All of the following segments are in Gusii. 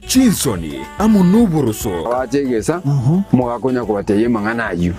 chinsoni, amo noboroso. Abache egesa, mogakonya kobatebia amang'ana ayio.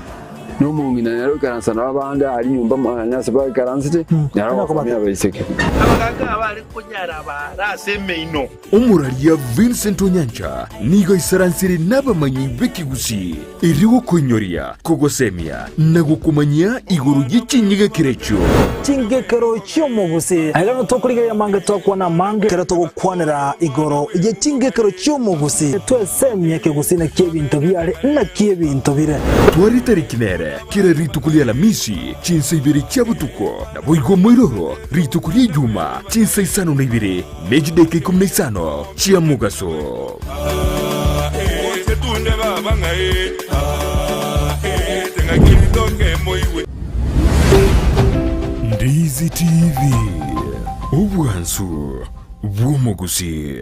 Na omong'ina nere oikaransa nabo abande aria nyomba mwane ase baikaransete, nere ogosomia abaiseke. Abagaaka abare konyara abaare ase emeino. Omoraria Vincent Onyancha nigo aisaransire nabamanyi b'ekegusii erio gokoinyoria, kogosemia na gokomanyia igoro ye chinyigekero echio. Chingekero chi'omogusii. Aiga nigo tokorigereria amange twakwana amange ekero togokwanera igoro ye chingekero chi'omogusii. Twesemie ekegusii naki ebinto biare naki ebinto bire. Tware tariki nere kera rituko ri'Alamisi chinsa ibere chia botuko, naboigo moiroro rituko ri'Ejuma chinsa isano na ibere ne chidaeka ikomi na isano chia mogaso. Ndizi TV, obwansu bw'omogusii.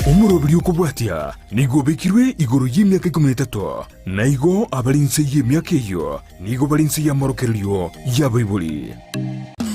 Omoroberi okobwatia nigo obekirwe igoro y'emiaka ikomi na etato, na igo abare inse y'emiaka eyio Nigo bare inse y'amorokererio y'abaibori.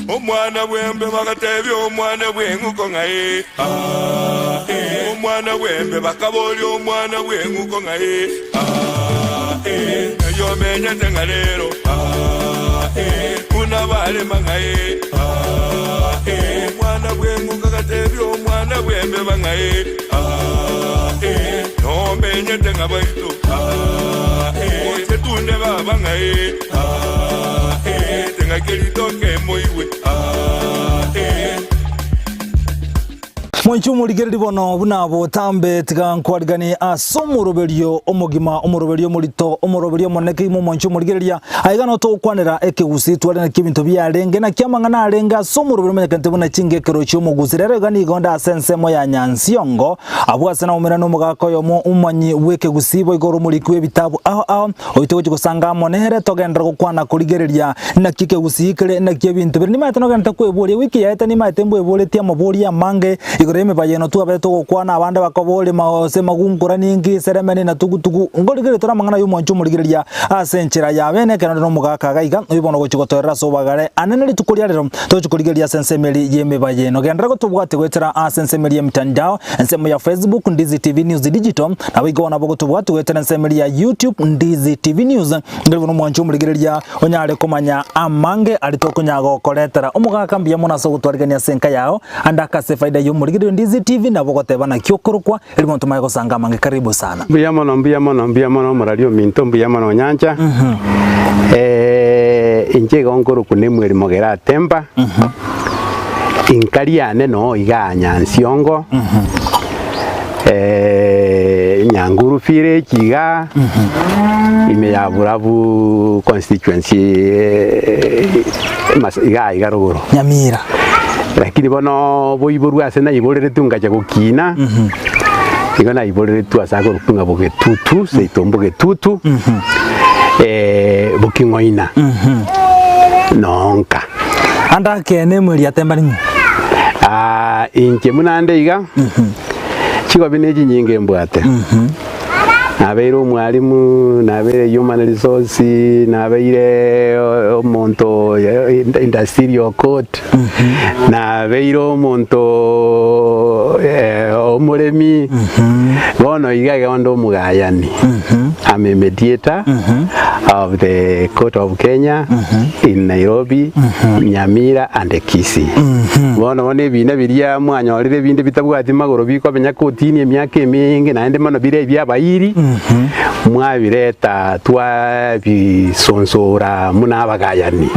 Omwana bw'embe bagatebia omwana bw'eng'uko ng'a ee, aa, ee. Omwana bw'embe bakaboria omwana bw'eng'uko ng'a ee, aa, ee. Ng'ai omenyete ng'a rero, aa, ee. Buna barema ng'a ee, aa, ee. Omwana bw'eng'uko agatebia omwana bw'embeba ng'a ee, aa, ee. Nomenyete ng'a baito, aa, ee. Goche tunde baba ng'a ee, aa, ee. Teng'ake ritoke moigwe, aa, ee. Mwanche omorigereria bono buna botambe, tiga nkwariganie ase omoroberio omogima, omoroberio omorito, omoroberio omonene kegima omwanche omorigereria. Aiga noo togokwanera ekegusii tware naki ebinto biarenge, naki amang'ana arenge ase omoroberio omonyekanete buna chingekero chi'omogusii. Rero iga nigo nde ase ensemo ya Nyansiongo, abwo ase naumera nomogaka oyomo omomanyi bw'ekegusii boigo ore omoriki bw'ebitabu ao ao, Oyio togochia gosanga amo nere togenderere gokwana korigereria naki ekegusii kere, naki ebinto bire. Nimaete nogenderete kweboria, ewiki yaete nimaete mbweboretie amaborio amange igoro y'emebayeno twabete togokwana abande bakoboria gose magunkura ninki, seremeni na tugutugu. Nkorigereria tore amang'ana y'omwancho omorigereria ase enchera ya bene ekero onde nomogaka iga iga, oyio bono ogochia gotoerera ase obogare ane nerituko ria rero togochia korigereria ase ensemo eria y'emebayeno. Genderera gotobwatia goetera ase ensemo eria y'emitandao, ensemo ya Facebook, Ndizi TV News Digital, Naboigo nabo gotobwati goetera ensemo eria ya YouTube Ndizi TV News, ngeri buna omwanchi omorigereria onyare komanya amange aria tokonyara gokoretera. Omogaka mbuya mono ase ogotwarigania ase enka yao, ande akase efaida ya omorigereria Ndizi TV nabo ogoteba naki okorokwa, eri bono tomanye gosanga amange. Karibu sana. Mbuya mono, mbuya mono, mbuya mono omorari ominto, mbuya mono Onyancha. Inche igo nkorokwa Nemuel Mogera Atemba, inka riane noo igaa Nyansiongo. Nyanguru village igaa ime ya Burabu constituency igaa iga rogoro. Nyamira. Lakini bono boiborwe ase naiboreretwe ngacha gokina, igo naiboreretwe ase akorokwa ng'a Bogetutu, seito Mbogetutu, Boking'oina, nonka. Ande akeene emweri atemba ning'o? Inche buna nde iga, chigobi ne chinyinge mbwate. Nabeire omwalimu, nabeire human resource, nabeire omonto industrial court, nabeire omonto omoremi, bono iga iga onde omogayani. I'm a mediator of the court of Kenya in Nairobi, Nyamira and Kisii. Bono bono ebina biria mwanyorire ebinde bitabwati magoro bikomenya kotini emiaka emenge naende mono bire ebia abairi mwabireta twabisonsora muna abagayani.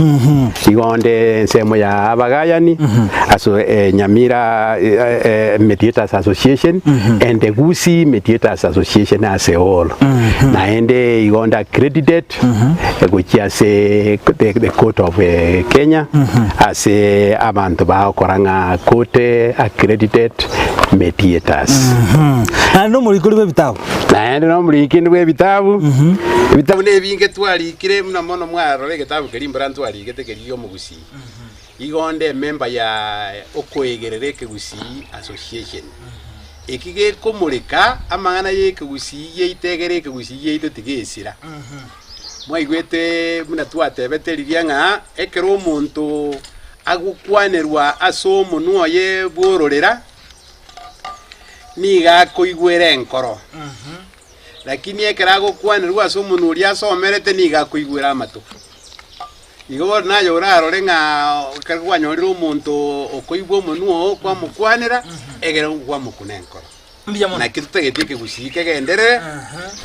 Igo onde ensemo ya abagayani aso Nyamira Mediators Association and the Gusii Mediators Association ase all. Naende igo onde accredited gochia ase the, the court of Kenya ase abanto bagokora ng'a court accredited mediators. Naende nomorikori bw'ebitabu. Naende nomorikindi bw'ebitabu, ebitabu nebinge twarikire buna mono mwarora egetabu keria mbora ntwarigete keria ki'omogusii. Igo onde emember ya okoegerera ekegusii association. Eki gekomoreka amang'ana y'ekegusii giaito egere ekegusii giaito tigesira. Mwaigwete buna twatebete riria ng'a ekero omonto agokwanerwa ase omonwa oye bw'ororera, Nigo akoigwera enkoro, lakini ekero agokwanerwa ase omonwa oria asomerete nigo akoigwera amato. Igo bono naye orarore ng'a ekero kwanyorire omonto okoigwa omonwa oo kwamokwanera, egere kwamokuna enkoro. Mbuya mono. Naki totagete ekegusii kegenderere,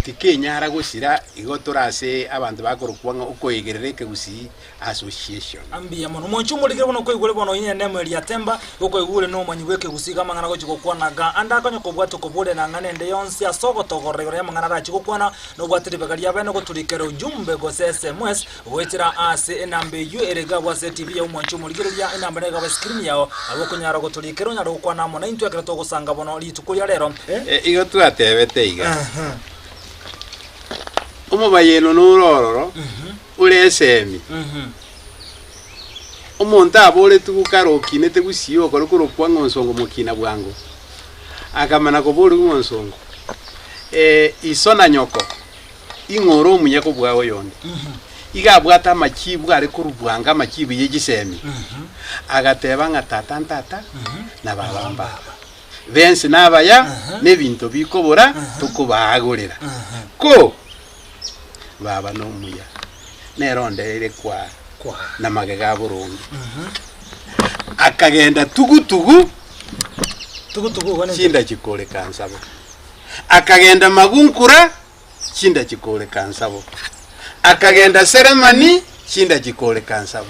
tikenyara gosira igo tore ase abanto bakorokwa ng'a okoegerera ekegusii Association. Mbuya mono. Omonche omorikire buna okoigure bono oyio nemo eria Temba, okoigure nomomanyi bw'ekegusii iga amang'ana agochia gokwana iga. Ande akonye kobwatia okoboria na ng'ana ende yonsi ase ogotogorora igoro y'amang'ana arachie gokwana, nobwate ribaga ria bene goturikera ujumbe gose sms goetera ase enamba eyio ere iga abwo ase etibi yao omwanche omorigereria enamba nigo ebe screen yao nabo okonyara goturikera onyare gokwana amo naintwe ekero togosanga bono rituko ria rero. Igo twatebete iga, Omobayeno nore ororo ore esemi. Omonto aboretigwe gokara okinete gusii okore korokwa ng'a onsongo mokina bwango, akamana koborigwa ng'a onsongo, iso na nyoko ing'o ore omuya kobua oyonde? Iga abwate amachibu are korwa bwango amachibu ye chisemi, agateba ng'a tata ntata na baba mbaba, bensi nabaya, na ebinto bikobora tokobaagorera. Ko Baba nomuya, nere ondereire kwaa namagega a boronge. Akagenda tugu-tugu, chinda chikoreka nsabo. Akagenda magunkura, chinda chikoreka nsabo. Akagenda seremani, chinda chikoreka nsabo.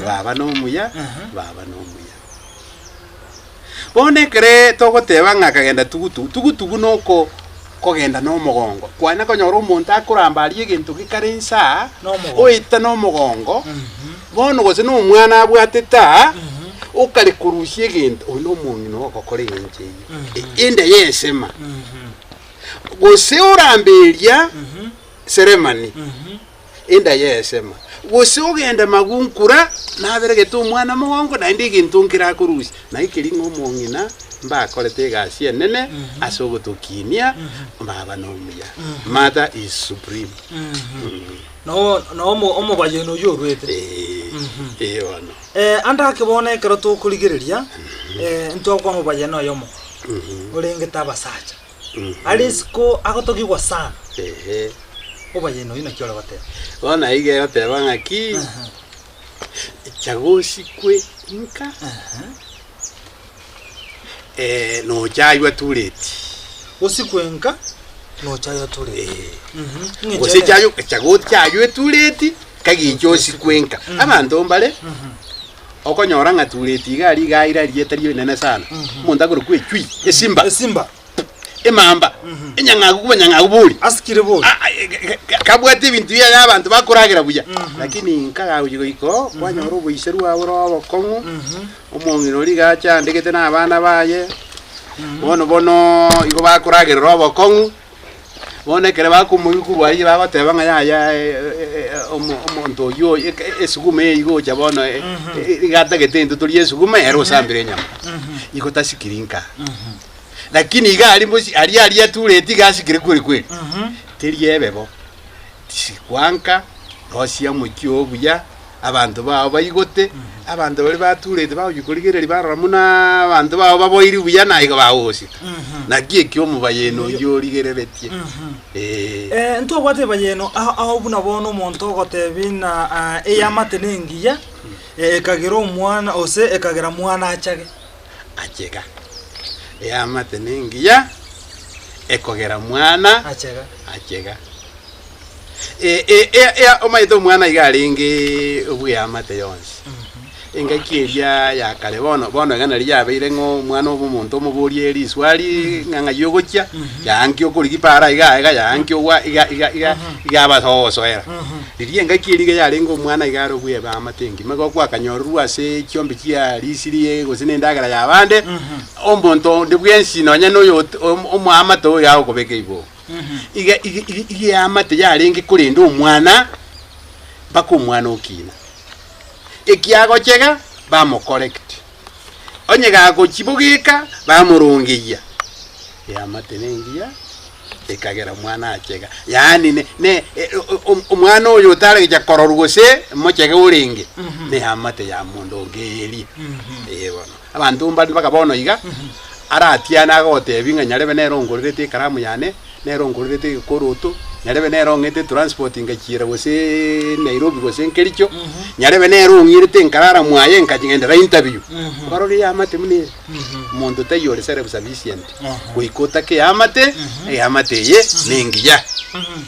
Baba nomuya, Baba nomuya. Bono ekere togoteba ng'a akagenda tugutugu, tugutugu noko kogenda na omogongo. Kwana konyora omonto akoramba aria egento gekare inse aa, Nomogongo. oeta na omogongo, bono gose na omwana abwatete aa, okare korusia egento, oyo na omong'ina ogokora eng'encho eyio. Ende yesema. Gose orambe eria seremani. Enda y'esema, gose ogende magunkura, naberegete omwana mogongo, naende egento nkerakorusia. Naki keria ng'a omong'ina mbakorete egasi enene ase ogotokinia, baba nomuya. Mother is supreme. No no omobayeno oyio orwete. Eh, eh bono. Ande ake bono ekero tokorigereria, ntwakwana omobayeno oyomo, orengete abasacha. Are isiko agotogigwa sana. Ehe. Obayeno oyio naki ore goteba? Bono aiga egoteba ng'aki, chagosikwe nka, eh, nochaywa tureti. Osikwe nka, nochaywa tureti. Eh. Mhm. Gose chayo chago chaywa etureti, kagicha osikwe nka. Abanto mbare, okonyora ng'a tureti iga aria iga aira rieta rinene sana, omonto akorokwa echui, esimba. Esimba. Emamba, enyang'agu kuba nyang'agu bori. Asikire bori. Ah, ah, eh, eh, kabwate ebinto biaye abanto bakoragera buya lakini nka gagochia goika oo kwanyora oboiseru bwabo bore obokong'u omong'ina oria iga achandegete na abana baye bono bono igo bakoragerera obokong'u bono ekero bakomoigwa korwa aywo bagoteba ng'a yaya omo- omonto oywo oyo eke- esuguma eye igocha bono iga atagete intwe torie esuguma ere osambire enyama igo tasikiri nka. Lakini iga aria mosi aria aria atureti iga asikire kweri kweri, teri ebebo, tisikwanka, rosia omochie oo buya, abanto bao baigote, abanto baria batureti bagochia korigereria barora buna abanto bao baboiri buya na igo bagogosika. Naki ekio omobayeno oyio origereretie, eh. Eh, ntobwate ebayeno ao ao buna bono omonto ogotebi ng'a ah, eyamate nengiya, ekagera omwana gose ekagera mwana achage. Achega. Eamate nengiya ekogera mwana Achega. achega. E- e- e- e- omanyete omwana iga arenge obweamate yonsi. Engaki eria ya kare bono bono iga nari yabeire ng'a omwana obe omonto omoborie riswari ng'a ng'ai ogochia, yaanki okorigia para iga iga yaanki ogwa iga iga iga iga abase ogosoera. Riria engaki eria iga yarenge omwana iga are obweamate engima, igo gwakanyorerwa ase chiombe chiarisirie gose na endagera y'abande, omonto onde bwensi nonya na oyo omoamate oyo agokobeka igo. Iga iga iga iga eamate yarenge korenda omwana mpaka omwana okina. Ekiagochega, bamocorrect, onye gagochibogeka, bamorongeyia. Eamate nengiya. ekagera omwana achega, yaani ne ne omwana oyo otaregecha kororwa gose mochege orenge, neamate ya monto onge eria. Ee bono, abanto mbare mpaka bono iga, Aratiane agotebie ng'a nyarebe nere ongorerete ekaramu yane, nere ongorerete egekoroto, nyarebe nere ong'ete etransport ngachiera gose Nairobi gose Nkericho, nyarebe nere ong'irete nkarara mwaye nkagendera interview. Okarora eamate buna ere, omonto taiyo ore self sufficient, goika otake eamate, eamate eye nengiya.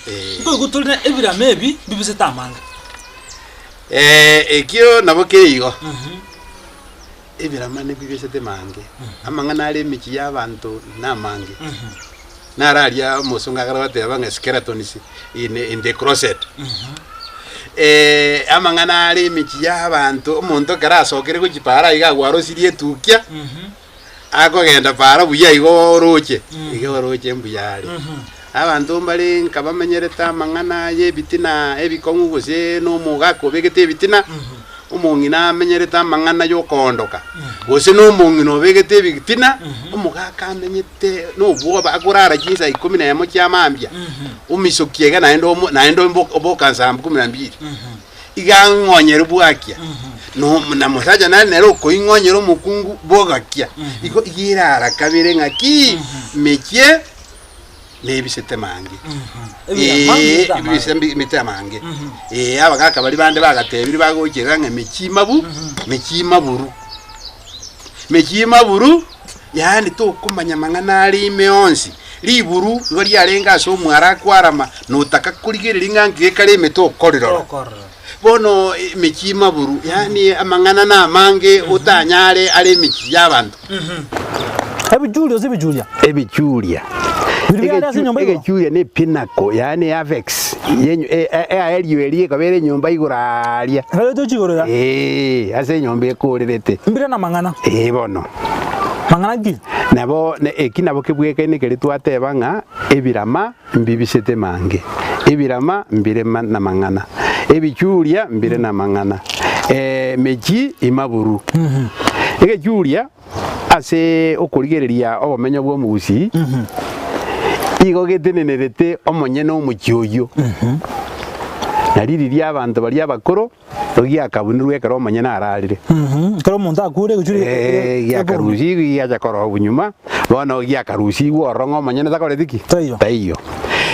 Eh. Nkoigwa tore na ebirama ebi mbibisete amange. Ekio nabo kere igo. Ebirama nebibesete mange, amang'ana are emechie y'abanto namange. Naro aria omosongo akare goteba ng'a skeletons in, in the closet. Eh, amang'ana are emechie y'abanto, omonto ekero asokire gochia paara iga agwarosirie etukia, akogenda paara buya igo oroche, iga oroche mbuya are. Abanto mbare nkabamenyerete amang'ana y'ebitina ebikong'u gose nomogaka obegete ebitina, omong'ina amenyerete amang'ana y'okoondoka, gose nomong'ina obegete ebitina, omogaka amenyete nobwoba akorara chinsa ikomi na emo chia mambia, omisokia iga naende omo naende ombo oboka saa kumi na mbili. Iga ang'onyere bwakia, no na mosacha nare nere okoing'onyera omokungu bogakia. Igo iga erara kabere ng'aki mechie. nebisete mange. Ee, ebise mbi- amange. Ee, abagaka baria bande bagatebire bagocherera ng'a mechie mabu, mechie maburu. Mechie maburu, yaani tokomanya mang'ana are ime onsi. Riburu igo riarenge ase omwaro akwarama, notaka korigereria ng'a nki gekare ime tokorirora. Bono emechie maburu, yaani amang'ana namange otanyare are emechie y'abanto. Ebichuria gose ebichuria? Ebichuria. Biria biare ase enyomba igoro? Egechuria ne pinnacle, yaani apex, yenyu e- e- eaerio eria ekaba ere enyomba igoro aaria. Egaretwe chigoro iga? Ee, ase enyomba ekorerete. Mbire namang'ana. Ee bono. Mang'ana ki? Nabo ne eki nabo kebwekaine keria twateba ng'a ebirama Mbibisete mange, ebirama mbire namang'ana, ebichuria mbire namang'ana, emechie imaburu. Egechuria ase okorigereria obomenyo bw'omogusii igo getenenerete omonyene omochie oyio, na riria abanto baria abakoro giakabunirwe ekero omonyene ararire. Ekero omonto akure egechuria Eh, giakarusigwe giacha korobu nyuma, bono giakarusigwe ororo ng'a omonyene takoreti ki? Taiyo. Taiyo.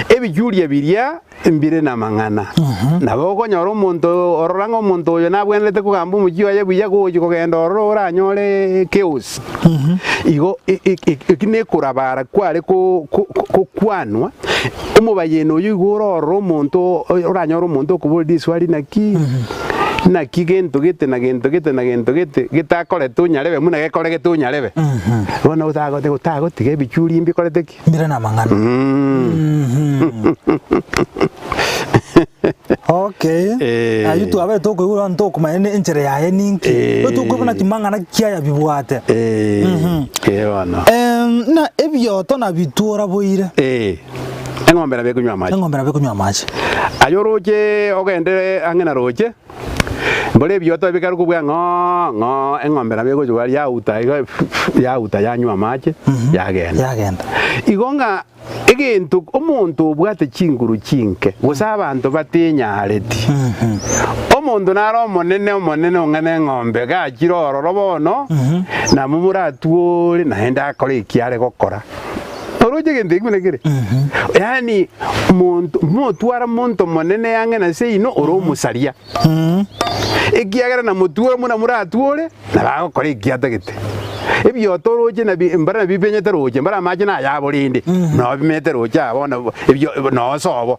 Ebichuria biria mbire namang'ana. Nabo okonyora omonto orora ng'a omonto oyo nabwenerete kogamba omochie oye buya gochi kogenda ororo oranyore chaos. Igo e- e- e- eki nekorabara kware ko- ko- kokwanwa. Omobayeno oyio igo ore ororo omonto oranyore omonto okoboria riswali naki, naki gento gete na gento gete na gento gete getakorete onyarebe buna gekoregete onyarebe. Bono otagote otagotiga ebichuri mbikorete ki? Mbire namang'ana. Okay. Eh. Ayio twabere tokoigwa bono tokomanya ne enchera yaye ninki. Eh. Igo tokoigwa naki mang'ana ki aya bibwate. Eh, eh bono. Em, na ebioto nabitwora boire. Eh, eng'ombe nabo ekonywa amache. Eng'ombe nabo ekonywa amache. Aye oroche ogende ang'e na roche, mbore ebioto bikare kobua ng'oo ng'oo, eng'ombe nabo egocha iga yauta iga yauta yanywa amache, yagenda. Yagenda. Igo ng'a Egento omonto obwate chinguru chinke, gose abanto batenyareti. Omonto nare omonene omonene ong'ana eng'ombe, gachire ororo bono, namo moratwore naende akore eki are gokora. Oroche egento eki buna kere? Yaani monto motwara monto monene ang'e na seino ore omosaria. Ekiagera namotwore buna moratwore, nabo agokora eki atagete. Ebioto oroche nabi mbare nabi bimenyete roche, mbare amache nayabo rende, nabo bimenyete roche aa bono ebio nonsi obo.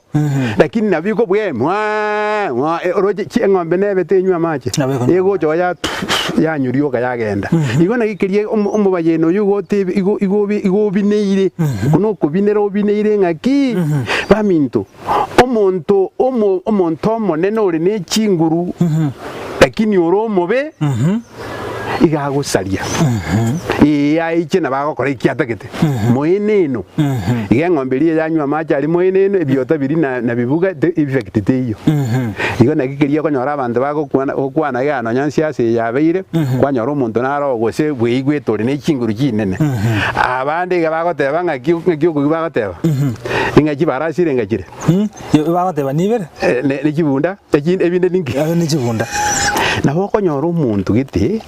Lakini nabo bikobua mwaa mwaa oroche chi eng'ombe nebe tenywa amache, Nabo ekonywa egocha oya yanyurioka yagenda. Igo naki keria omo omobayeno oyio igo otebi igo igo obi igo obineire, okwo nokobinera obineire ng'aki, baminto. Omonto omo omonto omonene ore ne chinguru, lakini ore omobe, iga agosaria. Ee, aiche nabo agokora eki atagete. Moeneno. Iga eng'ombe eria yanywa amache aria moeneno, ebiota biria na nabibuga te effect teiyo. Igo naki keria okonyora abanto bagokwana gokwana iga nonya nsiasa eye yabeire, kwanyora omonto naro gose bweigwete ore ne chinguru chinene. Abande iga bagoteba ng'aki ng'aki okoigwa bagoteba. Ing'a chibarasi ere ngachire. Bagoteba nibere. Eh, ne ne chibunda, echi ebinde ninki? Aye ne chibunda. Nabo okonyora omonto gete,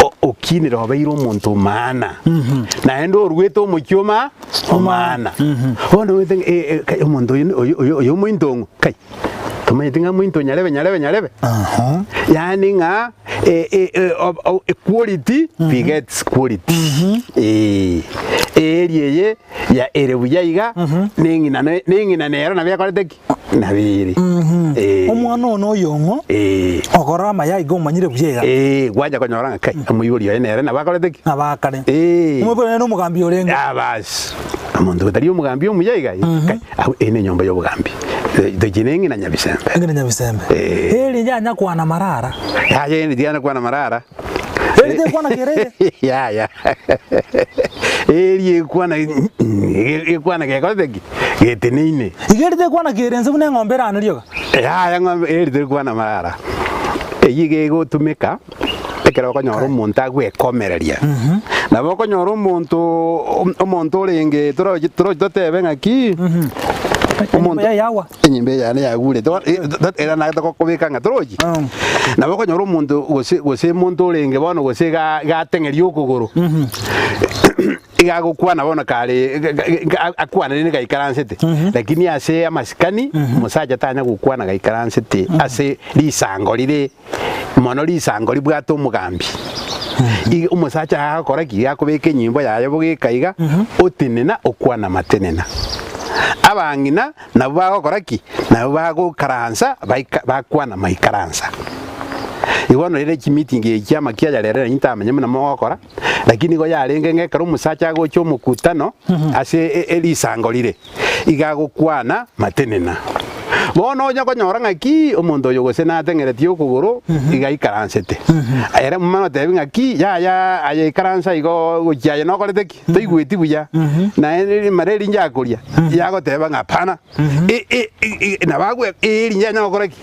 o- okinire obeire omonto o maana, naende oruete omochie oma omaana. Bono omanyete ng'a eh, eh, kai omonto oyo oyo oyo oyo omointo ong'o? Kai, tomanyeti ng'a mointo nyarebe nyarebe nyarebe? Yaani ng'a eh, eh, eh, ob- o- quality begets quality. Eeh, eeri eye ya ere buya iga, neng'ina ne- neng'ina nero nabo ekorete ki? Nabo ere. Eeh. Omwana one oyong'o Eeh. okorora amaya iga omanyire buya iga. Eeh, gwancha konyora ng'a kai, omoibori oye nere nabo akorete ki? Nabo akare. Eeh. Omoibori nere nomogambi orenge. Ah basi, omonto otari omogambi omuya iga, kai, abwo eye nenyomba y'obogambi. Tochie neng'ina Nyabisembe. Eng'ina Nyabisembe. Eeh. Eri yanya kwana marara. Yaya eri tiana kwana marara. Eri tekwana kere ere. Yaya. Eri ekwana ekwana gekorete ki? Geteneine. Iga eri tekwana kere ense buna eng'ombe erane rioka. Yaya ng'ombe eri terikwana marara. Eyio iga egotumeka ekero okonyora omonto agwekomereria. Nabo okonyora omonto omonto orenge torochi torochi totebe ng'aki, omonto Enyomba yaye. Enyimba eye yane yagure, era nagete gokobeka ng'a torochi. Nabo okonyora omonto gose gose omonto orenge bono gose iga iga ateng'eria okogoro, iga agokwana bono kare akwane rende gaikaransete, lakini ase amasikani, omosacha tanya gokwana gaikaransete ase risango rire mono risango ribwate omogambi. Iga omosacha agakora ki? Akobeka enyimbo yaye bogeka iga, otenena okwana matenena. Abang'ina Nabwo bagokora ki? Nabwo bagoikaransa baika bakwana maikaransa. Igo bono rende chimeeting echi chi'amakia aya rero nainche ntamanye buna mogokora, lakini igo yarenge ng'a ekero omosacha agocha omokutano ase e- erisango rire, iga agokwana matenena. Bono onya konyora ng'aki omonto oyo gose nateng'eretie okogoro, iga aikaransete. Ere momanye otebi ng'aki yaya aye ikaransa igo gochia aye nokorete ki? Toigweti buya, naende rimara eri njakoria, yagoteba ng'a hapana, E- e- e- e- nabo agwe eri njanya gokora ki?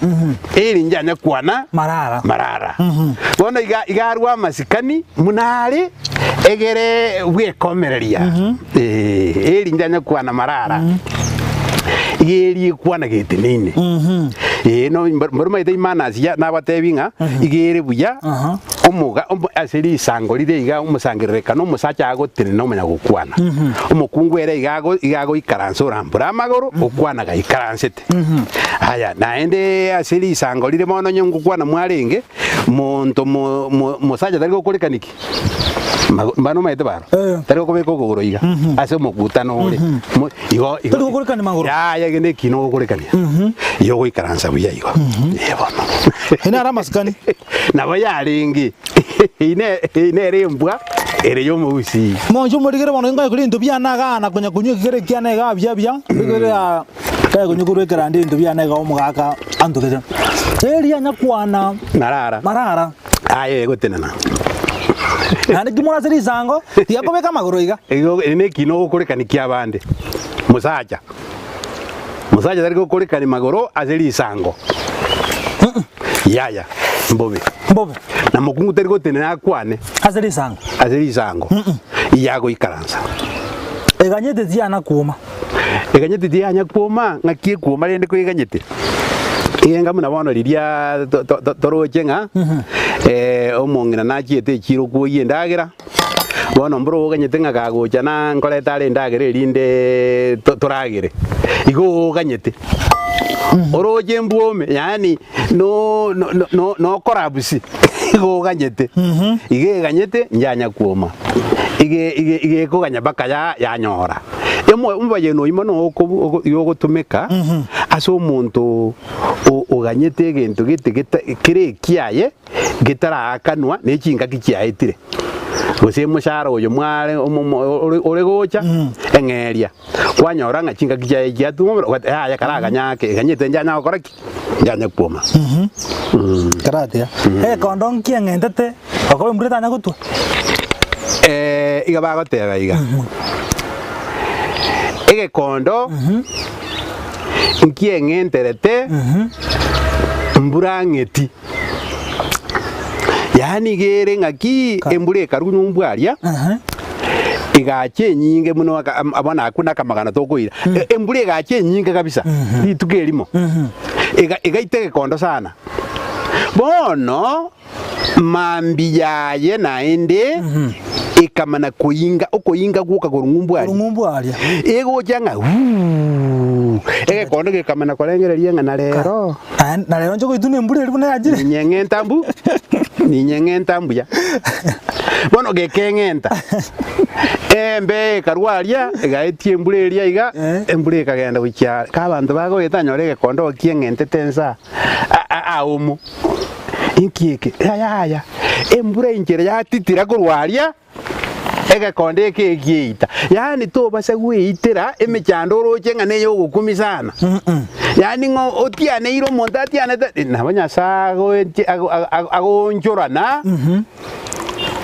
Eri njanya kwana Marara. marara. Bono iga iga arwa amasikani buna are egere bwekomereria Eh, eri njanya kwana marara. Iga eri ekwana geteneine. Eh, no mbarumaete manners ya nabatebi ng'a iga ere buya Omoga omo ase risango riria iga omosangererekano omosacha agotenena omanya gokwana. Omokungu ere iga ago iga agoikaransa orambore amagoro okwana gaikaransete. Aya naende ase risango riria bono onye ngokwana mwarenge, monto mo mo mosacha tari gokorekani ki? Mago mbano omanyete baro? Eh. Tari gokobeka okogoro iga ase omokutano ore. Mo igo igo Tari gokorekani magoro? Yaya ege nekina ogokorekania. Igo ogoikaransa buya igo. Ee bono. Ere naro amasikani. Nabo yarenge, eyio nere embwa ere y'omogusii. Monche omorigere bono inkonya koria ebinto biane igaa na konya konywa ekegere kiane igaa buya buya, ekegere aa kae konywa korwa ekerandi ebinto biane igaa omogaka antogete. Erio anyakwana Marara. marara. Aye egotenena. Naende ki more ase risango, tiga kobeka amagoro iga. Igo eri nekina ogokorekani kiabande. Mosacha. Mosacha tari gokorekani magoro ase risango. Yaya, mbobe. Mbobe. Na mokungu tari gotenena akwane. Ase risango. Ase risango. Yagoikaransa. Eganyete tiyana kwoma. Eganyete tiyanya kwoma, ng'aki ekwoma rende koeganyete? Egenga buna bono riria toroche ng'a omong'ina nachiete echiro kwoyia endagera, Bono mboro oganyete ng'a kagocha na nkorete are endagera erinde toragere. Igo oganyete. Oroche embwome, yaani no no no nokorabusi igo oganyete. Iga eganyete njanya kwoma. Ige ige iga ekoganya mpaka ya yanyora. Emo omobayeno oyio mono okobu igo ogotumeka ase omonto oganyete egento gete geta kere ekiaye. getaraakanwa ne chingaki chiaetire, gose omoshahara oyo mware ore gocha eng'eria, kwanyora ng'a chingaki chiaye chiatumwa ogoteba yaya karaganye ake, eganyete njanya gokora ki? Njanya kwoma. Karatia. Egekondo nkieng'entete, okoba embura etanya gotwa. Iga bagoteba iga, egekondo nkieng'enterete mbura ng'eti. Yaani iga ere ng'aki embura ekarwa nyomba aria, egacha enyinge mono aka am- bono akwo na akamagano tokoira. E- Embura egacha enyinge kabisa, rituko erimo, ega egaita egekondo sana. Bono mambia yaye naende ekamana koinga, okoinga gwoka korwa ng'umbu aria. Korwa ng'umbu aria. Egocha ng'a wuuh, egekondo gekamana korengereria ng'a na rero. Naende na rero inche goitwa nembura eria buna yachire. Ninyeng'enta mbu, ninyeng'enta mbuya. Bono gekeng'enta, embe ekarwa aria, egaetia embura eria iga, Eh. embura ekagenda gochia are. Ka abanto bagoeta nyora egekondo oo kieng'entete ense aa, a- a- aomo. Inki eke? Yaya, embura enchera yatitira korwa aria, egekonde eke egiaita. Yaani tobasa gweitera emechando oroche ng'a neye ogokumia sana. Yaani ng'a otianeire omonto atianete, eh, nabo Nyasae agoenche ago- ago- ago- agoonchorana,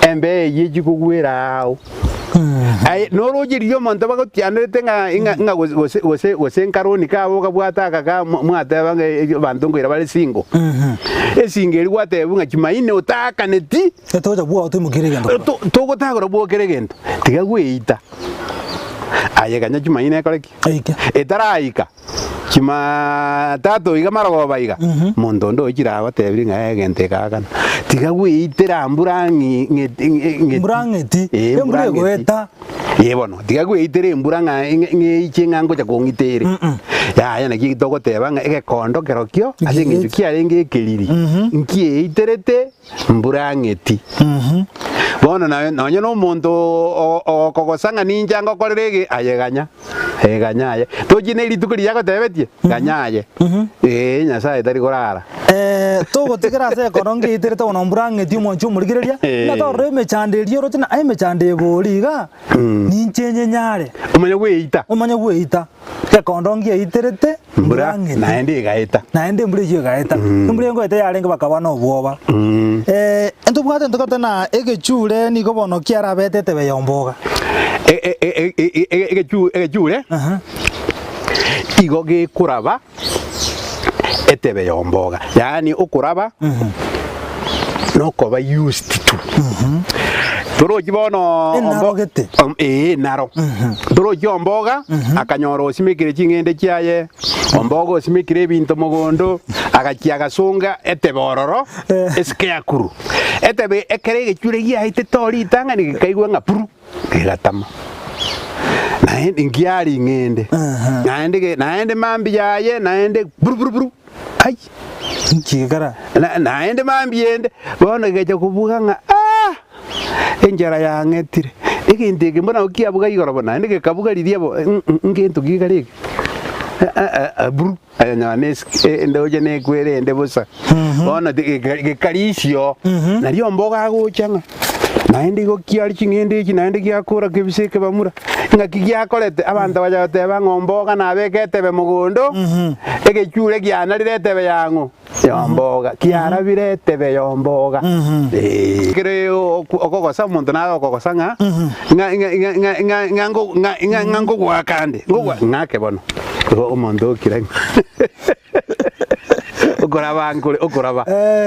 embeo eyio echia kogwera ao. Aye noroche riria omonto bagotianerete ng'a ng'a ng'a gose gose gose gose nkaroni kabo okabwata aka ka mwa- mwateba ng'a eh, abanto nkoira bare singo. Esingo eria gwatebwa ng'a chimaine otaakaneti. Etogocha bwao toimokere egento korwa. To- Togotagora bwao kera egento, tiga gweita. Aye ganya chimaina ekore ki? Eike. Etaraika chimaatato iga marogoba iga, monto onde oichire agotebirie ng'a egento eke akana. Tiga gweitera mbura ng'i ng'eti ng'eti. Mbura ng'eti, Eh, embura mbura ng'eti. egoeta. Ee bono, tiga gweitera embura ng'a ng'e ng'eiche ng'a ngocha kong'ita ere. Yaya naki togoteba ng'a egekondo kerokio ase eng'encho kiarenge ekeriri, nkieiterete Mbura ng'eti. Bono naye nonye nomonto ogokogosa ng'a ninche ngokorere ege, aye ganya, ee ganya aye. Tochie ne rituko riria agotebetie, ganya aye. Ee, Nyasaye tari korara. Eh, togotigera ase ekoro ngeiterete bono mbura ng'eti omwanchi omorigereria, Eh. buna torore emechando eria oroche na emechando ebori iga, ninche nyenyare, Omanye gweita. omanye gweita. Gekondo ngiaiterete Mbura mbura ng'eti. naende egaeta. Naende embura eyio egaeta. Embura engoeta yarenge bakaba nobwoba. Eh, ntobwate ntogete na egechure nigo bono kiarabete etebe yomboga. E- e- e- e- e- e- egechu- Egechure Aha. igo gekoraba etebe yomboga, yaani okoraba nokoba used to. Torochi bono Enaro ombo- gete. om- ee naro. Torochi omboga akanyora osimekire ching'ende chiaye, omboga osimekire ebinto mogondo, agachia agasunga etebe ororo Eh. esike ya kuru. Etebe ekero egechure giaetete oo ritang'ani gekaigwa ng'a puru. Gegatama. Naende nkiaria ing'ende. Naende ge naende mambia yaye naende buru buru buru ai! Nki gekara? Na naende mambia ende, bono gegacha kobuga ng'a aah! Enchara yang'etire, egento eke mbuna nabo kiabuga igoro bono, naende gekabuga riria bo ngento ki kare eke? Buru. Aye nonya ne esike endoche nekwere ende bosa. Bono ti- geka- gekarisia oo, nario ombogo agocha ng'a naende igo kiaria ching'ende echi naende giakora kebisa ekebamura, ng'aki giakorete? Abanto bacha goteba ng'a omboga nabeke etebe mogondo, egechure kianarire etebe yang'o? Ya omboga, kiarabire etebe ya omboga. Eeh. Ekere oku okogosa omonto nare okogosa ng'a, ng'a ng'a ng'a ng'a ng'a ng'a ngo ng'a ng'a ng'a ngogoaka ande, ngogwa ng'ake bono. Igo omonto okire okoraba nkore okoraba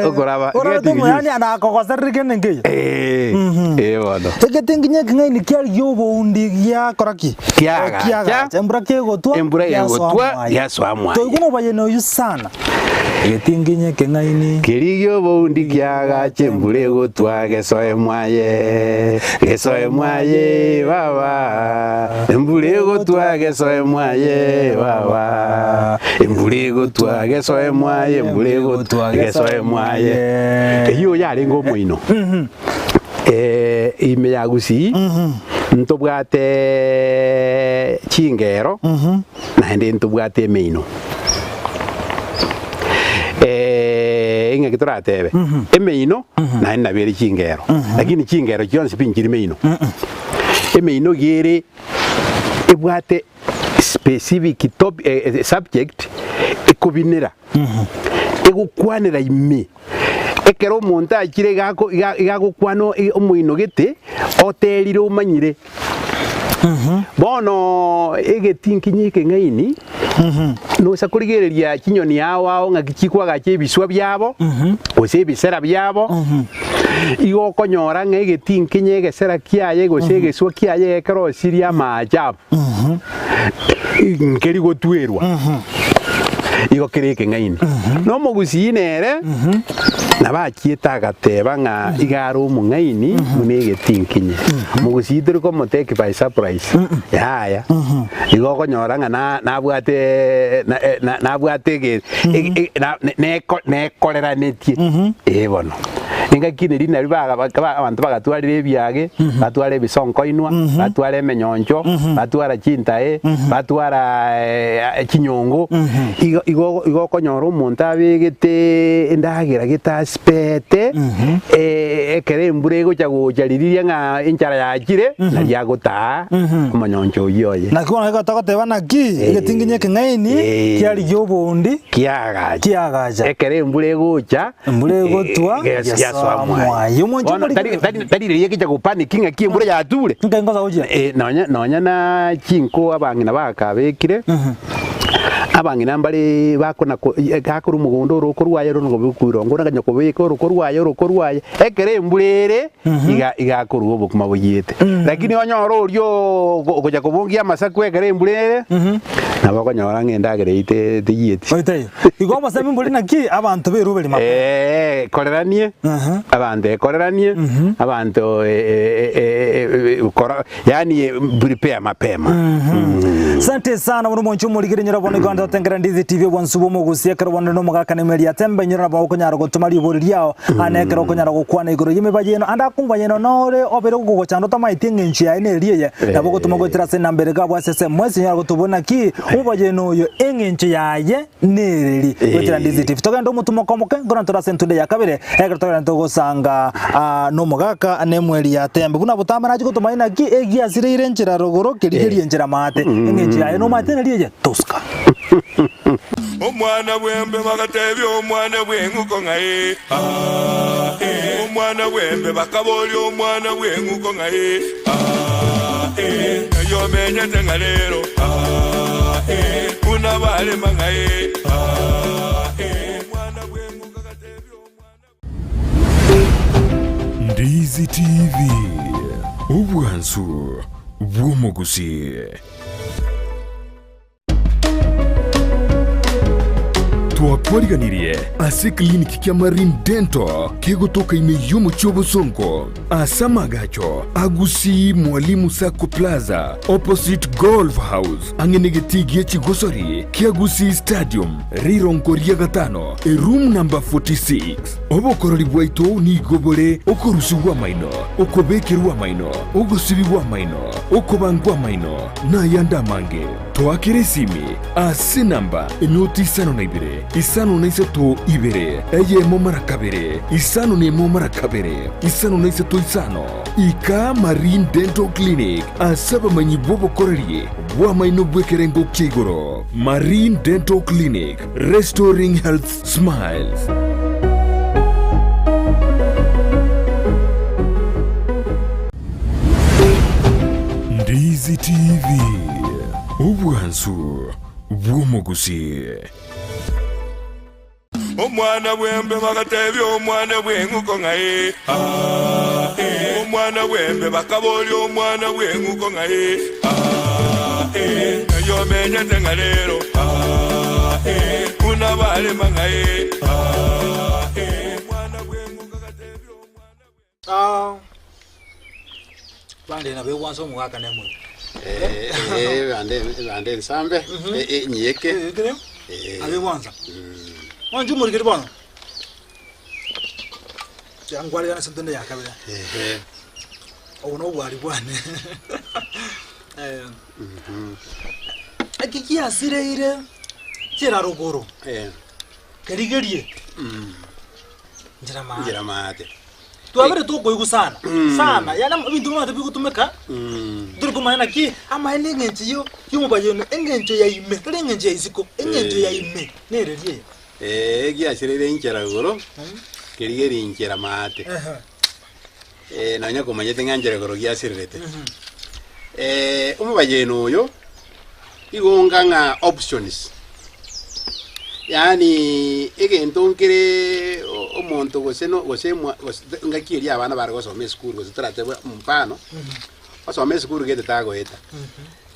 okoraba Ororete getting omoyani used. anakogoserera kende nkeiyo. Eh, eh bono. Egete nginya ekeng'aini kiarigia oboundi giakora ki? Kiagacha. Kiagacha. Embura kegotwa Embura giasoa egotwa mwaye. giasoa mwaye. Toigwa nobayeni oyio sana. Egetinginye ekeng'aini. Kerigia oboundi kiagacha embura egotwa gesoe mwaye, gesoe mwaye baba, embura egotwa gesoe mwaye baba, embura egotwa gesoe mwaye, embura egotwa gesoe mwaye. Eyio yarenge omoino ime ya Gusii ntobwate chingero naende ntobwate emeino. Ing'aki toratebe, emeino naende nabo ere chingero, lakini chingero chionsi pi nchiri meino. Emeino iga ere ebwate specific top subject ekobinera, egokwanera ime. Ekero omonto achire iga ako iga iga agokwana omoino gete, oterire omanyire. Bono egetinkinyi ekeng'aini, nosa korigereria chinyoni ao ao ng'aki chikwagacha ebiswa biabo, gose ebisera biabo, igo okonyora ng'a egetinkinyi egesera kiaye gose egeswa kiaye ekerosirie amaachabu, nkeri gotwerwa. Igo kere ekeng'aini. Na omogusii nere nabo achiete agateba ng'a iga are omong'aini buna egetinkinye. Omogusii tori komotake by surprise, yaya. Igo okonyora ng'a na nabwate na na nabwate ege ege na neko nekoreranetie, eh bono. Engaki neri nari baga ba abanto bagatwarire ebiage, batwara ebisonkoinwa, batwara emenyoncho, batwara chintae, batwara chinyongo, igo igo igo okonyora omonto abegete endagera gete asipete, ekero embura egocha gocha riria ng'a enchara yachire, nari agotaa omonyoncho oyio oye. Naki bono igo togoteba naki, egetinginyi ekeng'aini kiarigia obondi Kiagacha. kiagacha. Ekero embura egocha, Embura egotwa, yasoa yasoa mwaye. Omonche Bono omorikire. tari tari tari riria ekecha gopaniki ng'aki embura yature. Nkai ngosa gochia. Eh, nonya nonya na chinko abang'ina bakabekire, abang'ina mbare bakona ko gakorwa omogondo oroko rwaye oro nigo bokoirongo onakanya kobeka oroko rwaye oroko rwaye, ekero embura ere, iga iga akorwa obokima boyiete. Lakini onyore oria ogo ogocha kobongia amasaku ekero embura ere, nabo okonyora ng'a endagera eyio te teyieti. Oitaiyo. Igo obosemi mbori naki abanto b'eruberi mapema. Eh, koreranie abanto ekoreranie abanto kora yaani prepare mapema. Sante sana bono omonche omorigeri nyora bono igo totengera Ndizi TV obwansu bw'omogusi ekero bono nomogaka na emeri atembe nyora nabo okonyara gotoma ribori riao ane ekero okonyara gokwana igoro y'emibayi eno ande akumva eno nore obere gogochanda otamaeti eng'encho yaye neri eye nabo ogotoma goetera ase enamba ere gabwo ase SMS nyora gotobuna ki omobayeno oyo eng'encho yaye nereri goetera Ndizi TV. Togende omotumoka omoke nkoro ntore ase entunde ya kabere ekero togende togosanga ah, nomogaka nemweri ya tembe buna botambe nachi gotomanya naki egiasireire enchera rogoro kerigerie enchera maate eng'encho yaye nomanyete neri eye toska. Omwana bw'embe bagatebia omwana bw'eng'uko ng'a ee, aa, ee. Omwana bw'embe bakaboria omwana bw'eng'uko ng'a ee, aa, ee. Ng'ai omenyete ng'a rero, aa, ee. Buna barema ng'a ee, aa, ee. Omwana bw'eng'uko agatebia omwana. Ndizi TV, obwansu bw'omogusii. Twakwariganirie ase ekliniki kia Marine Dental kegotoka ime y'omochie obosongo ase amagacho a Gusii Mwalimu Sacco Plaza opposite Golf House ang'e negetii gie chigosori kia Gusii Stadium rirongo ria gatano eroom number 46. Obokorori bwaito nigo bore okorusigwa amaino, okobekerwa amaino, ogosibigwa amaino, okobangwa amaino, nayande amange. Toakere esimi ase enamba enoti 52 53 2 1 2 51 2 53 5. Ika Marine Dental Clinic ase abamanyi bw'obokoreri bw'amaino bw'ekerengo kia igoro. Marine Dental Clinic, restoring health smiles. Ndizi TV, obwansu bw'omogusii. Omwana bw'embe bagatebia omwana bw'eng'uko ng'a ee, aa, ee. Omwana bw'embe bakaboria omwana bw'eng'uko ng'a ee, aa, ee. Ng'ai omenyete ng'a rero, aa, ee. Buna barema ng'a ee, aa, ee. Omwana bw'eng'uko agatebia omwana bw'embe. Bande nabo egwansa omogaka nemwe. Ebande ebande ensambe enyiyeke. Ekere nabo egwansa. Mwanche omorikeri bono. Tiga nkwarigane ase entende ya kabere. Obo nobwari bwane. Eki giasireire chirarogoro kerigerie nchera maate. Twabere tokoigwa sana sana, yaani ebinto buna bigotumeka tori komanya naki amaene eng'encho yo yomobayeno eng'encho ya ime tari eng'encho ya isiko, eng'encho ya ime nere eria eye. Eh, egiasireire inchera igoro, kerigerie inchera maate. Eh, nonya komanyete ng'a nchera igoro giasirerete. Eh, omobayeno oyo, igo onga ng'a options. Yaani egento nkere omonto gose no gose mwa gose ngaki eria abana bare gosoma esukuru gose toratebe mfano, osome esukuru gete tagoeta.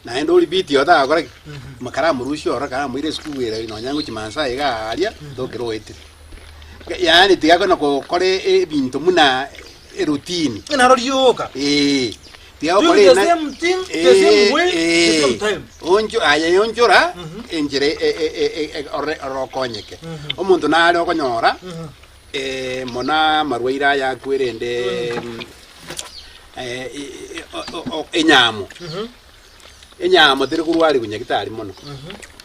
Naende oria biti otagakora ki? Karamorusie ororo karamoire esukuru ere nonya ngochia Maasai iga aria, tokere oetire. Yaani tiga kona gokora ebinto buna eroutine. Naro rioka. Eeh. Tiga Doing gokora the ena- same thing, the same way, the same Eeh. time. Oncho aye onchora enchera e- e- e- e- e- ore orokonyeke. Omonto nare okonyora mono amarwaire aya akwerende enyamo. Enyamo teri korwarigwa nyagitari mono.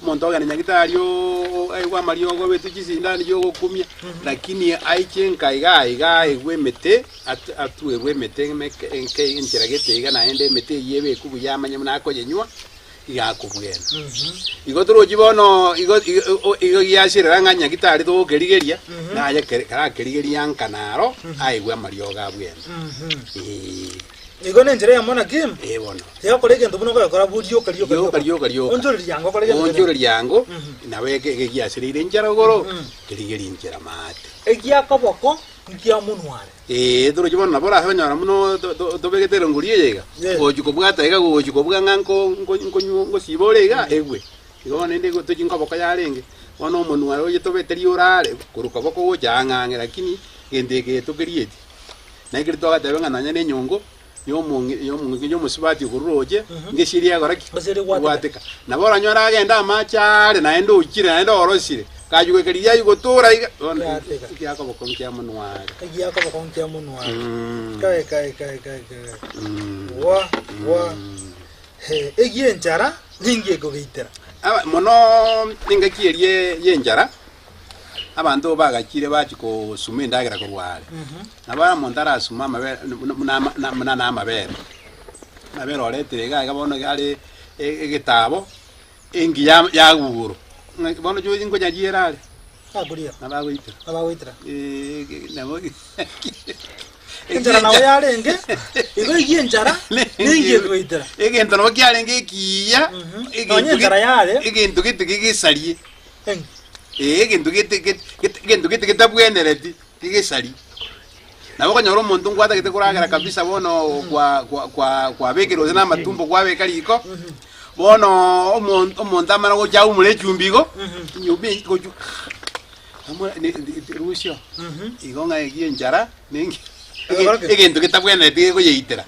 Omonto ogenda nyagitari ooo aigwe amariogo abetwe chisindani chiogokumia, lakini aiche nka iga iga aigwe emete at- atuerwe emete emeke enke enchera gete iga naende emete eyio ebekwe buya amanye buna akoyenywa, iga akobwena. Igo torochi bono igo igo igo giasirera ng'a nyagitari togokerigeria, naye kere karakerigeria nka naro, aigwe amariogo abwene. Eeh. Igo nenchera eyemo naki, Ee bono. tiga gokora egento buna okoyekora bo rioka rioka Rioka rioka rioka. Onchoreria ango okore egento kere. Onchoreria ango, nabo eke egegiasereire enchera igoro, kerigerie enchera maate. Egia koboko nkia monwa are. Ee, torochi bono nabo orase onyora buna to- to- tobegete erongori eye iga, Yeah. gochi kobwata iga gochi kobua ng'a nko nko nkonywa ngosiba ore iga, egwe. Igo bono rende igo tochi nkoboko yarenge, bono omonwa ore oyetobete riorare, korwa koboko gocha ang'e ang'e lakini, egento eke tokerieti. Na ekero twagateba ng'a nonya nenyongo y'omong'ina y'omosubati okorwa roche, ngesieri egora ki? Ngesieri egwateka. Egwateka. Nabo oranyore agende amache aare naende oikire naende orosire, kayia goika riria ayia gotora iga, bono Giateka. egiakoboko nkia monwa are. Egiakoboko nkia monwa are. Mm. Kai kai kai kai kai. Mm. Wa wa. He, egienchara ninki ekogeitera? Aba mono engaki eria y'enchara, Abanto bagachire bachia kosuma endagera korwa aare, nabo omonto arasume amabere buna ama buna na amabere, amabere oretire iga iga bono iga are egetabo, engiya yaguro, ng'a bono choichi nkonyachiera are, Akoria, nabo agoitera nabo agoitera. nabo Enchara nabo yarenge, igo eyio enchara nengiya ekogoitera. Egento nabo kiarenge ekiya, Nonya enchara yare. egento gete gegesarie. Eng. Ee, egento gete gete gete egento gete getabwenereti, kegesari. Nabo okonyora omonto nkwatagete koragera kabisa bono kwa kwa kwa kwabekire gose na amatumbo kwabeka riko, bono omonto omonto amana gocha aumore echumbi igo, enyomba eywo gochia amore ne ne rusia oo, igo ng'a eywo enchara ne enki Egekora ki? egento getabwenereti gekoyeitera.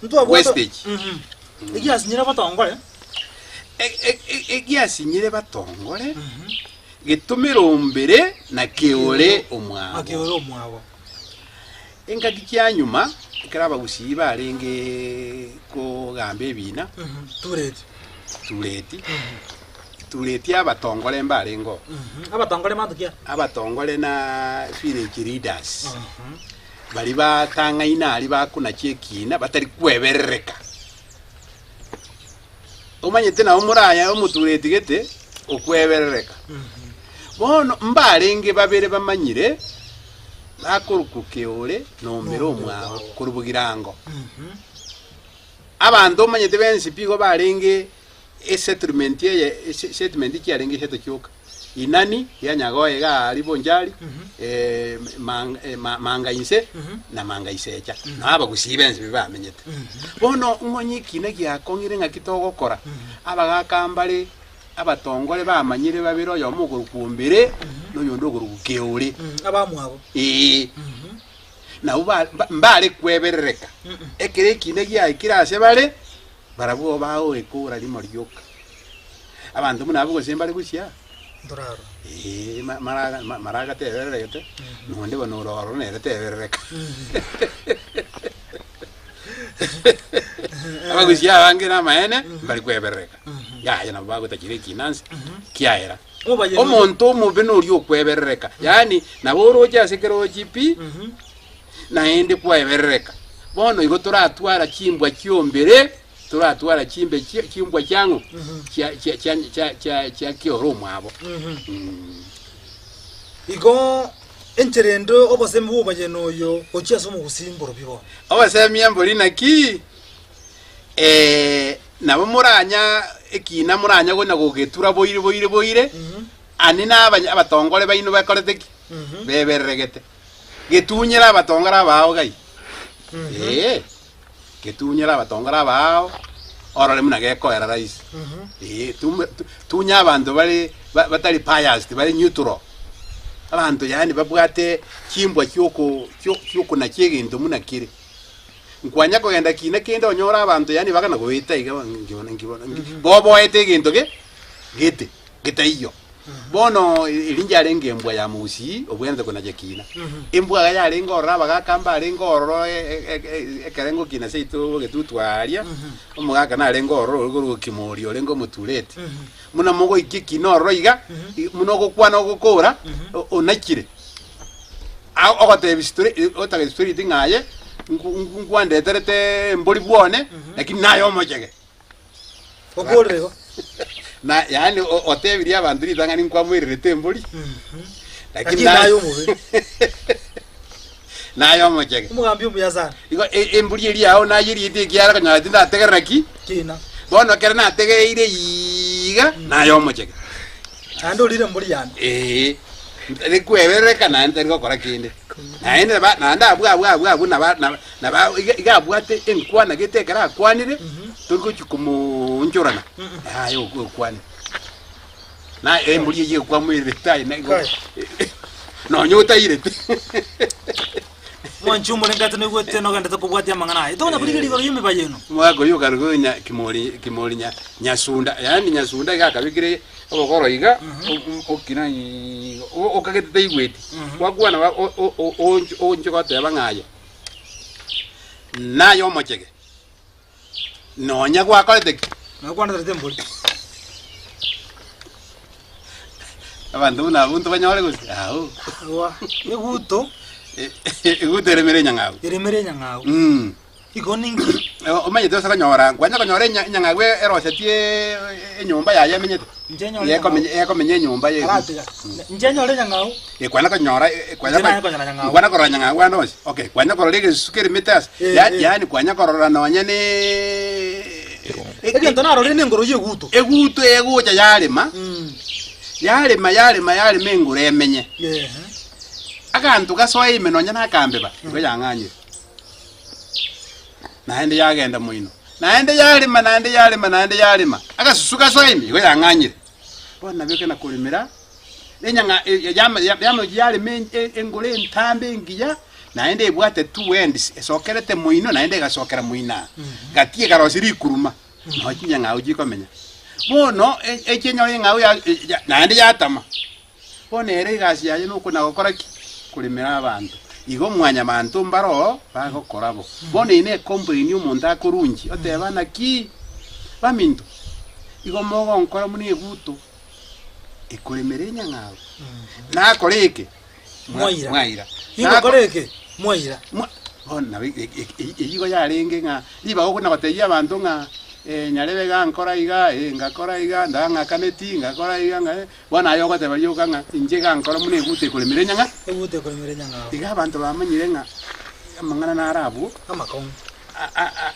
Ntwabwate Wastage. Egiasinyire abatongore. Egiasinyire batongore, getomere ombere na keore omwabo. Na keore omwabo. Engaki chia nyuma, ekero abagusii barenge kogamba ebina, Tureti. tureti, tureti abatongore mbarenge oo. Abatongore manto ki aya? Abatongore na village leaders. Baria batang'aine aria bakonacha ekiina batari kweberereka. Omanyete nabo moraya omotureti gete okweberereka. Bono mbarenge babere bamanyire bakorokwa Keore na Omere omwabo korwa Bogirango. Abanto omanyete bensi pi igo barenge esettlement eye settlement chiarenge isato chioka. Inani ya Nyagoe iga aria Bonchari, Manga inse na Manga isecha, nao abagusii bensi pi bamenyete. Bono ng'onye ekina giakong'ire ng'aki togokora, abagaka mbare abatongore bamanyire babere oyomo okorokwa Ombere na oyonde okorokwa Keore. Abamwabo. Ee. Nabwo ba- ba- mbare kweberereka, ekero ekina giaikire ase bare, barabwo bagoekora rimo rioka. Abanto buna abwo gose mbare gochia aa? Ntorarora. Ee, ma- maraga ma- maraga tebereregete, nonde bono ore ororo nere teberereka. Abagusia abange namaene, mbari kweberereka. Yaya nabo bagotachera ekinansi, kiaera. Omobayeno Omonto omobe noria okweberereka, yaani nabo oroche ase kerochi pi, naende kwaeberereka. Bono igo toratwara chimbwa chiombere, Toratwara chimbe chie chimbwa chiang'o chia chia chia chia chia chia kioro omwabo. Mm. Igo enchera ende obosemi bw'omobayeno oyo gochia ase omogusii mborobio bono. Obosemia mbori naki? Eh, nabo moranya ekina moranya konya gogetura boire boire boire, ani na abanya abatongore baino bakorete ki? Bebereregete. Getunyere abatongore abao gai. Ee. Getunyere abatongore abaao. Orore buna gekoera rahisi. Ee, tume- tu- tunya abanto bare ba- batari biased, bare neutral. Abanto yaani babwate chimbwa chioko chio- chiokonachia egento buna kere. Nkwanya kogenda kina kende onyore abanto yaani bagana goeta iga nki bono nki bono nki boboete egento ge gete getaiyo. Bono eri njarenge embwa ya Mogusii obwenerete konacha kina. Embwa iga yarenge ororo abagaka mbarenge ororo ekerengo kina seito egetutu aaria, omogaka narenge ororo ore korwa Kimori orenge omotureti. Buna mogoikia ekina ororo iga, buna ogokwana ogokora, onachire. Ogotebia story otagete story ng'a aye, nkwandeterete embori bwane, lakini naye omochege. Okorire igo. Na yaani o- otebirie abanto ritang'ani nkwamoirerete embori, Lakini naye omobe. Naye omochege. Omogambi omuya sana. Igo e- embori eria yao nayeriete ekiagera konyora tindategerera ki? Kina. Bono ekero nategereire iga, naye omochege. Naende orire embori yane. Ee, ntari kweberereka naende ntari gokora kende. Naende naba naende abwo abwo abwo abwo naba naba naba iga iga abwate enkwana gete ekero akwanire, tori gochia komoonchorana, yaya okwo okwane. Na embori eyio ekwamoirerete aye na igo Kai. nonya otairete. Mwanche omorengete naigwete nogendete kobwatia amang'ana aye. Tokonya korigereria igoro y'emebayeno. Omogaka oyio okarokwa nya kimori kimori nya nyasunda yaani nyasunda iga akabekire obokoro iga okina iga okagete taigweti gwakwana oonchoka goteba ng'a aye naye omochege nonya gwakorete ki? Nonya kwandeterete embori. Abanto buna abwo ntobanyore gose? Ao. Ewa, eguto. Eguto eremere enyang'au. Eremere enyang'au. Igo ninki? Omanyete ase konyora, nkwanya konyora enyang'au erosetie enyomba yaye emenyete. Inche nyore enyang'au. Ekomenya enyomba ye. Aratiga. Inche nyore enyang'au. Kwana konyora, Inche naye konyora nyang'au. Kwana korora nyang'au ande onsi. Okay, kwanya korora egesusu keremete ase. Yaani kwanya korora nonya ne Egento narorire nengoro y'eguto. Eguto egocha yarema, yarema, yarema, yarema engoro emenye. Aganto gasoe ime nonya nakambeba, igo yang'anyire. Naende yagenda moino, naende yarema, naende yarema, naende yarema, agasusu gasoa ime, igo yang'anyire. Bono nabio ekero nakoremera, enyang'a yama yarema engoro entambe engiya, naende ebwate two ends, esokerete moino naende egasokera moino aa, gati ekarosia rikuruma, noo chinyang'au chikomenya. Bono echinyora eng'au ya naende yatama. Bono ere egasi yaye nokona gokora ki? Koremera abanto. Igo mwanyabanto mbaroo bagokora bo. Bono eye ne ecomplain omonto akorunchi, oteba naki, baminto, igo mogonkora buna eguto ekoremera enyang'au. Nakora eke, Mwaira. mwaira. Ningokora eke, mwaira. Bono nabo eyio igo yarenge ng'a ribaga okona gotebia abanto ng'a nyarebe iga nkora iga, ngakora iga, ndang'akaneti, ngakora iga ng'a. Bono aye ogoteba rioka ng'a inche iga nkore buna eguta ekoremera enyang'a. Eguta ekoremera enyang'ao. Iga abanto bamanyire ng'a amang'ana naro abwo. Amakong'u.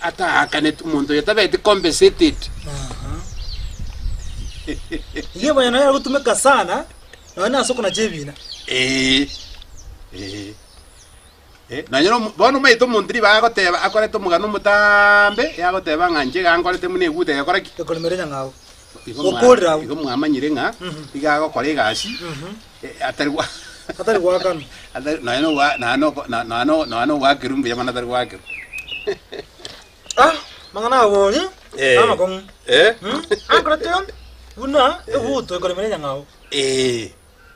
Ataakanetwe, omonto oyo tabeti compensated. Iga ebayeno yare gotumeka sana nonya na ase okonacha ebina. Ee, ee. Nonya nomo bono omanyete omonto ribaga agoteba akorete omogano omotambe, agoteba ng'a inche iga nkorete buna eguta egekora ki? Ekoremera enyang'au. Igo mwa- Okorire abwo. igo mwamanyire ng'a iga agokora egasi atari gwa Atari goakanwa. atari nonya nogwa nonya noko nonya no nonya nogoakerwa mbuya mono atari goakerwa. Ah, mang'ana abori namakong'u. Akorete buna eguto ekoremera enyang'au. Ee,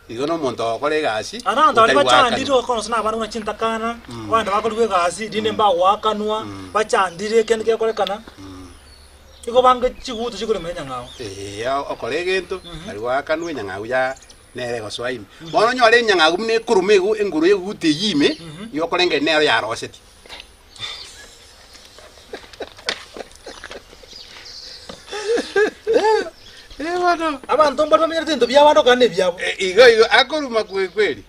igo nomonto ogokora egasi Aa nabanto baria otari goakanwa. bachandire okorosa na abana buna chintakana, abande bakorigwa egasi rinde mbagoakanwa, bachandire ekende kegokorekana. Igo bange chiguto chikorema enyang'au. Ee, okore egento, nari goakanwa enyang'au ya nere egosoa ime. Bono onyore enyang'au buna ekoruma egu enguru eguto eyio ime, igo okorengereria nero yarosetie. Eh, bono. Abanto mbare bamenyerete ebinto bi'abande okana nebiabo. Igo igo akoruma kweli kweli.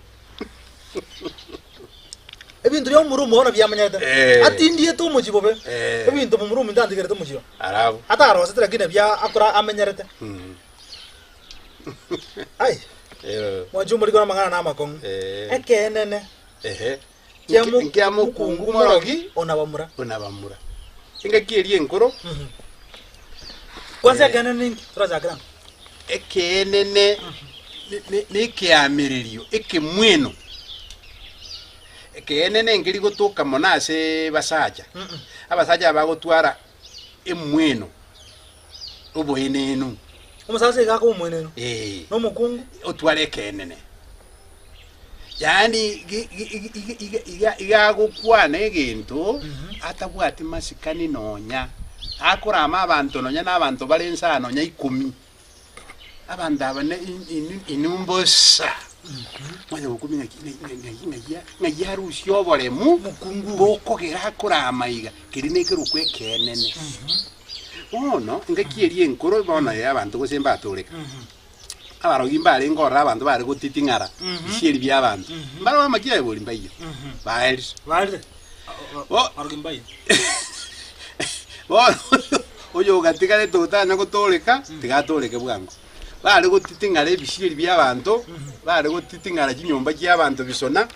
Ebinto bia momura omono biamenyete. Eh. Atindiete omochie bobe. Eh. Ebinto momura ominto antigerete omochie oo. Arabu. Atarosete lakini nabia akora amenyerete. Ai, Eh. mwanche omorikore amang'ana na amakong'u. Eh. Ekenene Ehe. kia Nkia mokungu morogi ona bamura. ona bamura. Engaki eria enkoro. Kwanza ekeene ninki? Torachakere amo. Ekeenene ne ekeamererio ekemweno. Ekeenene nkeri gotoka mono ase basacha. Abasacha aba bagotwara emweno, oboenenu. Omosacha iga akoba omoenenu. Ee. Na omokungu? Otware ekeenene. Yaani iga iga agokwana egento atabwati masikani nonya, akorama abanto nonya na abanto bare inse aa nonya ikomi, abanto aba ne inwe mbosa, mwanya gokumia ng'aki ng'ai ng'ai ng'ai arusie oboremu bokogera akorama iga, keria nekerokwa ekeenene. Bono, engaki eria enkoro bono ya abanto gose mbatoreka. Abarogi mbarenge ororo abanto bare gotiting'ara bisieri bi'abanto. Mbare bamakia aye bori mbaiyo. Baerire. Baerire. Bo- Abarogi mbaiyo. Bono oyo ogatigarete otanya gotooreka, tiga atooreke bwango. Bare gotiting'ara ebisieri bi'abanto, bare gotiting'ara chinyomba chi'abanto bisona,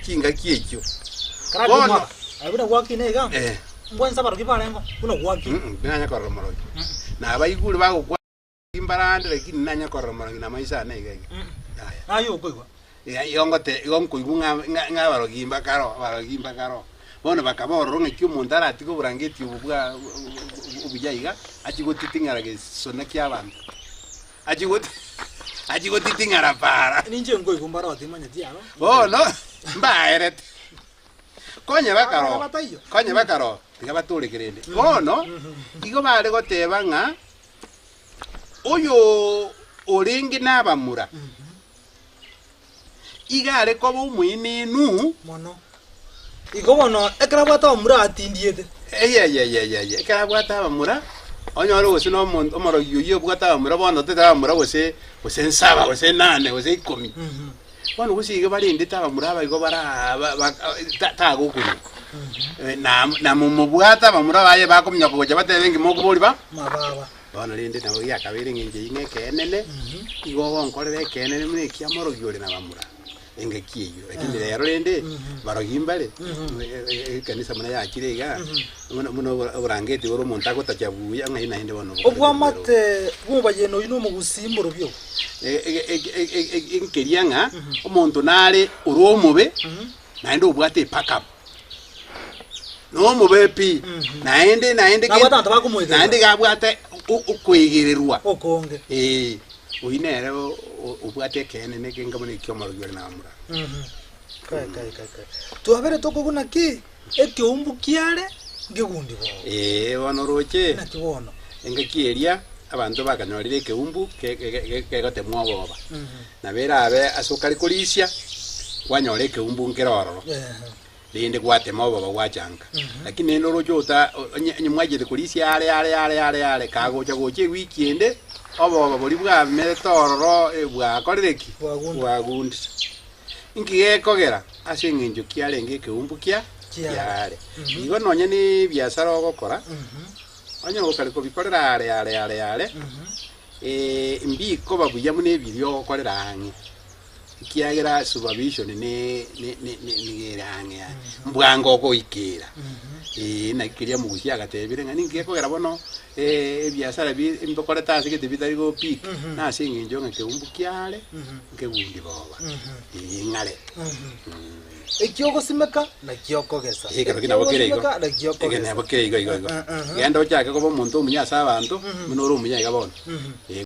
chingaki echio. Karake Bono- omwaka. Aye buna gwakina iga. Eh. Mbwense abarogi barengeo buna gwakina. Mm, tinanya korora omorogi. Nabaigure bagokwana. Imbarande lakini nanye korora omorogi namaiso ane iga iga. Yaya. Naye okoigwa. Iga igo ngote igo nkoigwa ng'a ng'a ng'a abarogi mbakaro abarogi mbakaro. Bono bakaba ororo ng'aki omonto aratige oborangeti obo bwa obuya iga, achie gotiting'ara gesona kia abanto. Achie goti achie gotiting'ara para. Ninche nkoigwa mbaro timanyeti aro. Bono, mbaerete. Konya bakaro, Bataiyo. konya bakaro, tiga batoreke rende. Bono, igo bare goteba ng'a Oyo orenge nabamura, iga are koba omoenenu. Mono. Igo bono ekero abwate abamura atindiete. Eyeyeyeyeye, ekero abwate abamura, onyore gose na omonto omorogi oyio obwate abamura bono totebe abamura gose gose nsaba gose nane gose ikomi. Bono gose iga barendete abamura aba igo bara ba ba ta tagokunywa. Na na momobwate abamura baye bakominyoka gocha batebe ngima okobori ba Mababa. Bono rende nabo giakabeire eng'encho eyio ng'a ekeenene, igo ogonkorera ekeenene buna ekiamorogi ore nabamura engaki eyio. Lakini rero rende, barogi mbare, ekanisa buna yachire igaa, buna buna oborangeti bore omonto agotacha buya ng'ai naende bono obokorete Obwamate bw'omobayeno oyio nomogusii mborobio obo. Nkeria ng'a omonto nare ore omobe, naende obwate epakabu. Nomobe pi, naende naende Nabwate abanto bakomoegerera. naende iga abwate okoegererwa. Okonge. Ee, oyio nere obwate ekeene na ekenga buna ekio omorogi ore namura. Kai kai kai kai. Twabere tokoigwa naki ekeumbu kiare nkegundi bono. Ee, bono oroche, Naki bono. engaki eria abanto bakanyorire ekeumbu kegotemwa oboba. Nabo erabe ase okare korisia, kwanyora ekeumbu nkere ororo, rende gwatema oboba gwachanka. Lakini rende oroche ota onye onye mwachete korisia are are are are are, kagocha gocha ewiki ende, oboba boria bwamerete ororo bwakorire ki? Bwagundire. Bwagundire. Inki gekogera? Ase eng'encho kiarenge ekeumbu kia Kiare. kiare. Igo nonye na ebiasara ogokora, onye gokare kobikorera are are are are, Mbikoba buya buna ebiria ogokorera ang'e, ekiagera supervision ne ne ne nigo ere ang'e yaye, mbwango ogoikera. Ee, naki keria omogusia agatebire ng'a ninki gekogera bono ebiasara bi mbikorete ase gete bitari go pick, nase eng'encho ng'a keumbu kiare, nkegundi boba, ee ng'are. Ekio ogosimeka nakio okogesa. Ekero ki nabo kere igo. Ekio ogosimeka nakio Eke okogesa. nabo kere igo igo igo. Genda ochake koba omonto omuya ase abanto, buna ore omuya iga bono. Ee.